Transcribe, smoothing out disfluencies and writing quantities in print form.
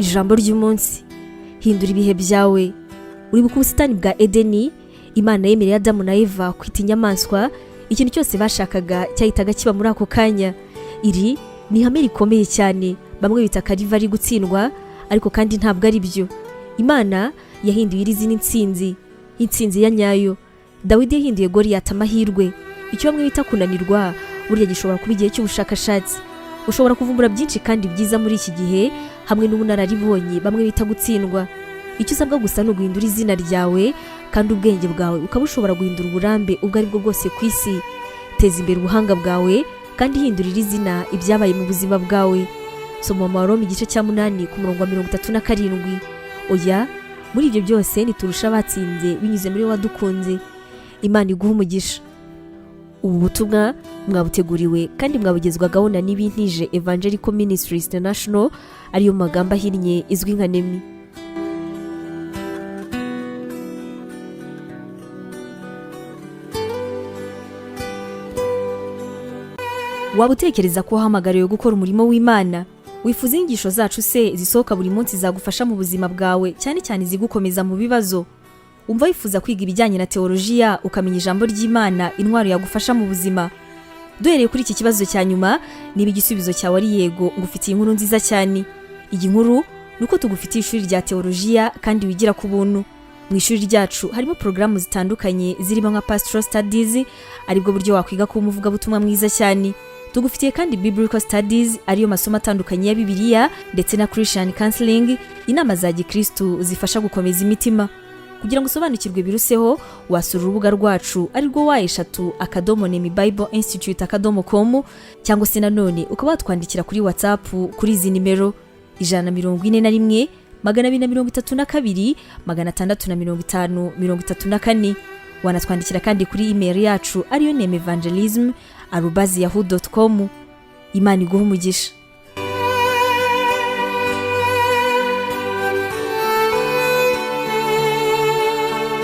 Ijambo ry'umunsi: hindura ibihe byawe. Uribuka ubusitani bwa Edeni? Imana yemereye Adamu na Eva kwita inyamaswa ikintu cyose bashakaga, cyahitaga kiba muri ako kanya. Iri ni ihame rikomeye cyane bamwe bita Karivari gutsindwa, ariko kandi ntabwo ari byo. Imana yahinduye iri zina intsinzi, intsinzi ya nyayo. Dawidi yahinduye Goriyati amahirwe. Icyo bamwe bita kunanirwa burya gishobora kuba igihe cy'ubushakashatsi. Ushobora kuvumbura byinshi kandi byiza muri iki gihe hamwe n'ubunararibonye bamwe bita gutsindwa. Icyo usabwa gusa ni uguhindura izina ryawe, kandi ubwenge bwawe ukaba ushobora guhindura uburambe ubwo ari bwo bwose ku isi. Teza imbere ubuhanga bwawe kandi hindurira izina ibyabaye mu buzima bwawe. Soma mu Baroma igice cya 8 ku murongo wa 37. Oya, muri ibyo byose ntiturusha abatsinze binyuze muri we wadukunze. Imana iguha umugisha. Ubu butumwa mwabuteguriwe kandi mwabugezwagaho na Nibintije Evangelical Ministries International, ariyo mu magambo ahinnye izwi nka NEMI. Waba utekereza ko wahamagariwe gukora umurimo w'Imana? Wifuza inyigisho zacu se zisohoka buri munsi zagufasha mu buzima bwawe, cyane cyane izigukomeza mu bibazo? Umva wifuza kwiga ibijyanye na teolojiya, ukamenya ijambo ry'Imana, intwaro yagufasha mu buzima? Duhereye kuri iki kibazo cya nyuma, niba igisubizo cyawe ari yego, ngufitiye inkuru nziza cyane. Iyi nkuru ni uko tugufitiye ishuri rya teolojiya kandi wigira ku buntu. Mu ishuri ryacu harimo porogaramu zitandukanye zirimo nka Pastoral Studies, aribwo buryo wakwiga kuba umuvugabutumwa mwiza cyane. Tugufitiye kandi Biblical Studies, ariyo masomo atandukanye ya Bibiliya, ndetse na Christian Counseling, inama za gikristu zifasha gukomeza imitima. Kugira ngo usobanukirwe biruseho, wasura urubuga rwacu arirwo www.nemibibleinstitute.com, cyangwa se nanone ukaba watwandikira kuri WhatsApp kuri izi nimero: 141 232 650 34. Wanatwandikira kandi kuri email yacu ariyo nemevangelism@yahoo.com. Imana iguha umugisha.